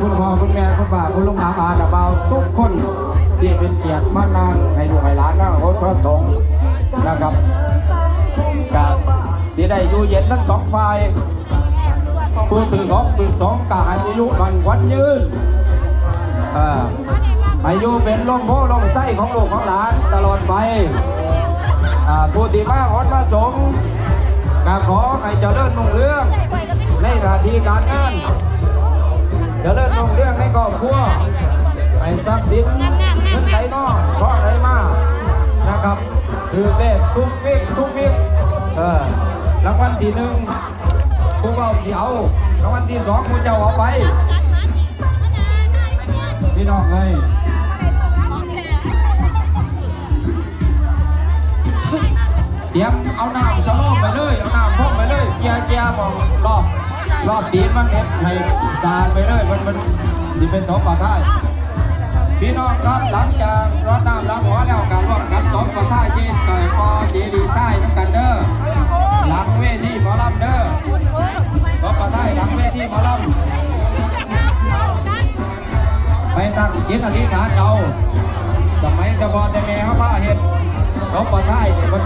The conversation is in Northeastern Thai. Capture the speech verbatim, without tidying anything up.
คุณพ่อคุณแม่คุณป้าคุณลุงอาอาตาเบาทุกคนที่เป็นเกียรติมานั่งให้ลูกให้หลานนะโอ้พระสงฆ์นะครับก็สิได้อยู่เย็นทั้งสองฝ่ายผู้ถือของถือสองกะให้อายุมันขวัญยืนเอ่ออายุเป็นร่มโพธิ์ร่มไทรของลูกของหลานตลอดไปอ่าผู้ที่มาฮอดมาสงฆ์ก็ขอให้เจริญรุ่งเรืองในหน้าที่การงาน เจริญรุ่งเรืองในครอบครัวให้ทรัพย์สินเงินไหลนองเพราะไหลมานะครับถือเลขทุกวิกทุกวิกเออรางวัลที่หนึ่งผู้เบาสิเอารางวัลที่สองผู้เจ้าเอาไปพี่น้องเลยเตรียมเอาน้ำสะโลมไปเลยเอาน้ำพกไปเลยเกียร์เกียร์บอกรอบรอบตีนมันเห็ดให้สะอาดไปเลยมันมันสิเป็นสองปาท้าย พี่น้องครับหลังจากรดน้ำดำหัวแล้วก็ร่วมกันสองปาท้ายเจนเกิดกอเจดีย์ใต้น้ำกันเด้อหลังเวทีหมอลำเด้อสองปาท้ายหลังเวทีหมอลำไปตั้งจิตอธิษฐานเอาสมัยเจ้าพ่อเจ้าแม่เขาพาเฮ็ดสองปาท้ายเนี่ยมัน